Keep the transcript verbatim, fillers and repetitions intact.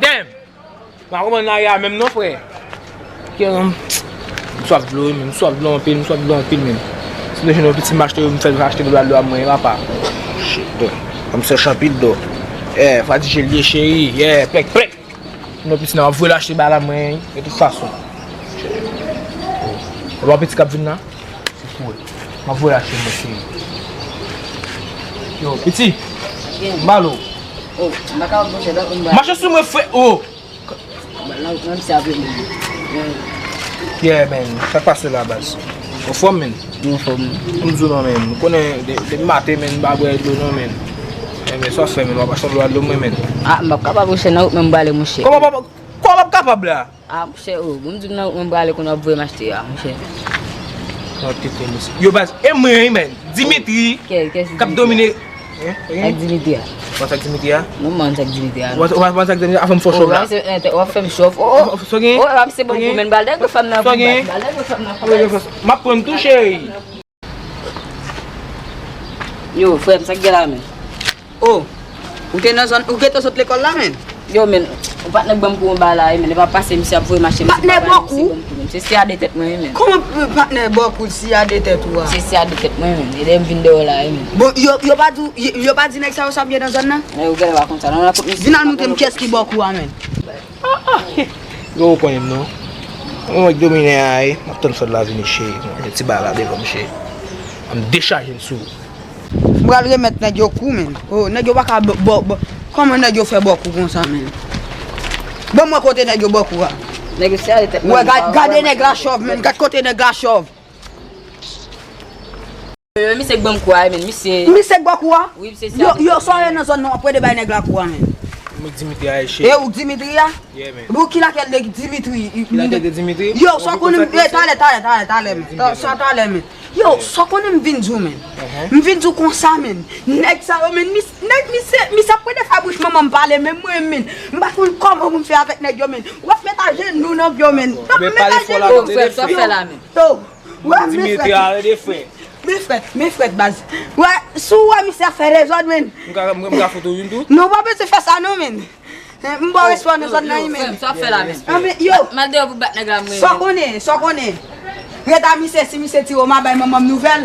Damn! M pa konprann lari a menm non, frè. Ke, um, m swaf dlo, wi, men m swaf dlo anpil, m swaf dlo anpil, men. Si m te jwenn yon piti m achte, m fè l achte dlo a dlo a mwen, papa. Shit, dlo. Kòm se chanpil dlo. Yeah, fwa di je l ye, cheri. Yeah, plèk, plèk. Non, piti nan, m ap voye l achte ba la mwen, de tout fason. Ou wè piti k ap vin la? Se pou ou. M ap voye l achte mwen, cheri. Yo, piti. M ba l ou. Oh, m pa kapab, monchè, donk m ba. Mache sou mwen, frè, oh! Nan, nan, se apre mwen. Yeah, man. Sa k pase la, baz? Anfòm, man? Mwen anfòm. Kòm m di w non, man. M konnen de-, depi maten, man, m pa bwè dlo non, man. Eh, men sa w fè, man? W ap achte yon dlo a dlo mwen, man. Ah, m p ap kapab, monchè, nan wout mwen m prale, monchè. Kòman w p ap, kòman w p ap kapab la? Ah, monchè, oh, bon, m di w nan wout mwen m prale, kounye a w ap voye m achte a, monchè. Nan tete, mesye. Yo, baz, e mwen, wi, man. Dimitri, k ap domine. Hein? Ak Dimitri a. Ou panse ak Dimitri a? Non, m pa panse ak Dimitri a, non. Ou panse ak Dimitri a? Fè m fò chòf la. W ap fè m chòf. Oh, oh. Sa gen? Oh, w ap se bon pou men bal dèk fanm nan. Sa gen? Bal dèk fanm nan. M ap pran tou, cheri. Yo, frè m, sa k gen la, men? Oh, ou te nan zòn, ou gentan sot lekòl la, men? Yo, men, yon patnè ban m kou anba la, men, li pa pase, misye ap voye mache, misye pa bay, misye ban m kou, men. Se siyade tèt mwen, men. Kòman, euh, patnè ba w kou siyade tèt ou a? Se siyade tèt mwen, men. E lè m vin deyò la, men. Bon, yo, yo pa di, yo, yo pa di nèg sa yo sa byen nan zòn nan? Nèg yo genlè pa konn sa. Non, nan kot misye. Vin al montre m kiyès ki ba w kou a, men. Ah, ah. Yo, ou konnen m, non? Mwen, mwen domine a, wi. M ap tann sòt la vini, cheri. Mwen, ti ba la devan m, cheri. M dechaje l sou ou. M pral remèt nèg yo kou, men. Oh, nèg yo pa ka ba, ba, ba. Kòman nèg yo fè ba w kou konsa, men? Ban m wè kote nèg yo ba w kou a. Nèg yo siyade tèt mwen. Wè, gad, gade nèg la chòv, men. Gad kote nèg la chòv. Yo, misye k ban m kou a, men. Misye. Misye k ba w kou a? Wi, misye siyade tèt mwen. Yo, yo, sa w ye nan zòn nan, w ap plede bay nèg la kou a, men. Mwen Dimitri a, cheri. E ou Dimitri a? Yeah, man. Bon, ki lakèl de Dimitri? Ki lakèl de Dimitri? Yo, sa w konnen, eh, talè, talè, talè, talè, men. Sa talè, men. Yo, sa w konnen m vin di w, men. M vin di w konsa, men. Nèg sa yo, men, mis-, nèg, misye, misye ap pran de fabouch manman m pale, men mwen, men. M pa konn kòman pou m fè avèk nèg yo, men. W ap met ajenou nan pye w, men. W ap met ajenou. Frè, sa w fè la, men. Yo, wè, men frè. Men frè, men frè, baz. Wè, si w wè misye ap fè dezòd, men. M ka, m ka fout ou youn tou? Non, w pa bezwen fè sa, non, men. Eh, m ba w respè w nan zòn nan, wi, men. Sa w ap fè la, men? Ah, men, yo. M al deyò pou bat nèg la, mwen. Sa w konnen, sa w konnen. Ret a misye, si misye tire w, m a bay manman m nouvèl.